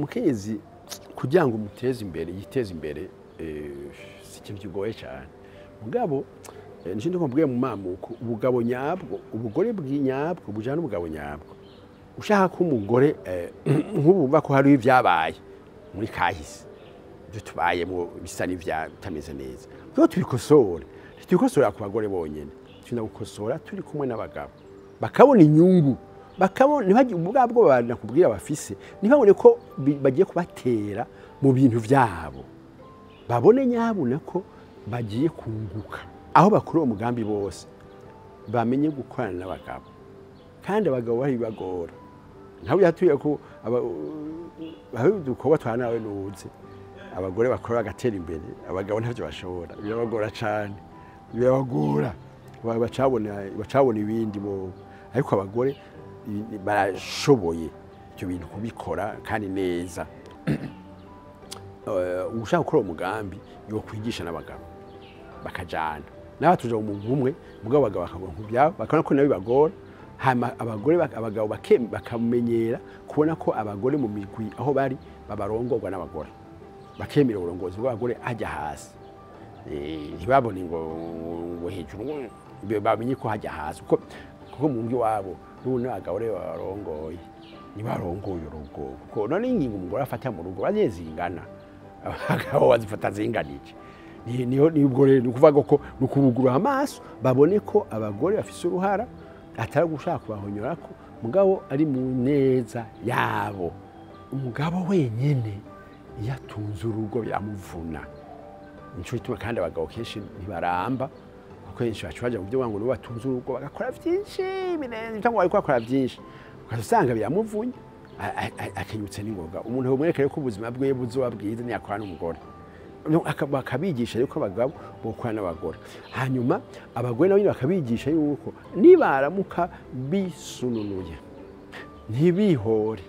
Umukenyezi kugira ngo umuteze imbere, yiteze imbere, si ikintu kigoye cyane. Mugabo nico ndikubwiye mu mamuko, ubugabo nyabwo, ubugore bw'inyabwo bujana n'ubugabo nyabwo. Ushaka ko umugore nk'ubu bumva ko hariho ibyabaye muri kahise, ibyo tubayemo bisa n'ibyatameze neza, kuko tubikosore, ntitubikosora ku bagore bonyine, tugenda gukosora turi kumwe n'abagabo, bakabona inyungu, bakabona ntibagire ubwabwo banakubwira bafise, ntibabone ko bagiye kubatera mu bintu byabo, babone nyabuna ko bagiye kunguka. Aho bakura uwo mugambi bose bamenye gukorana n'abagabo, kandi abagabo bari bagora nkawe yatuye ko aho dukorwa twana nawe nuze abagore bakora bagatera imbere, abagabo ntavyo bashobora, birabagora cyane, birabagora, bacabona ibindi bo, ariko abagore barashoboye ibyo bintu kubikora kandi neza. Ushaka gukora umugambi yo kwigisha n'abagabo bakajana n'abatuja mu mugumwe, mugabo abagabo bakabona kubyabo, bakabona ko nabo bibagora. Hama abagore abagabo bakamenyera kubona ko abagore mu migwi aho bari babarongorwa n'abagore, bakemera uburongozi bw'abagore hajya hasi, ntibabone ngo hejuru, bamenye ko hajya hasi, kuko mu ngi wabo n'ubu n'abagabo rero babarongoye, ntibarongoye urugo, kuko none ingingo umugore afata mu rugo baziye zingana, abagabo bazifata zinganije. Niho nibwo rero ni ukuvuga ko ni ukubugurura amaso, babone ko abagore bafise uruhara, atari gushaka kubahonyora ko mugabo ari mu neza yabo. Umugabo wenyine iyo atunze urugo biramuvuna, nico gituma kandi abagabo kenshi ntibaramba, kuko kenshi baca baja mu byo ngo nibo batunze urugo bagakora vyinshi birenze cyangwa bariko bakora vyinshi, ugasanga biramuvunye, akenyutse n'ingoga. Umuntu yomwereka ko ubuzima bwiwe buzoba bwiza ntiyakora n'umugore. Bakabigisha yuko abagabo bokora n'abagore, hanyuma abagore nabo nyine bakabigisha yuko nibaramuka bisununuye ntibihore,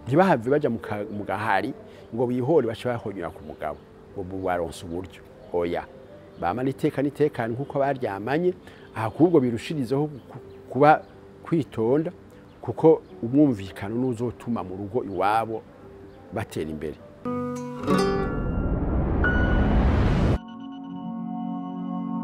ntibahave baja mu gahari ngo bihore bace bahonyora ku mugabo ngo baronse uburyo. Oya, bamana iteka n'itekane nk'uko baryamanye, ahubwo birushirizeho kuba kwitonda, kuko umwumvikano n'uzotuma mu rugo iwabo batera imbere.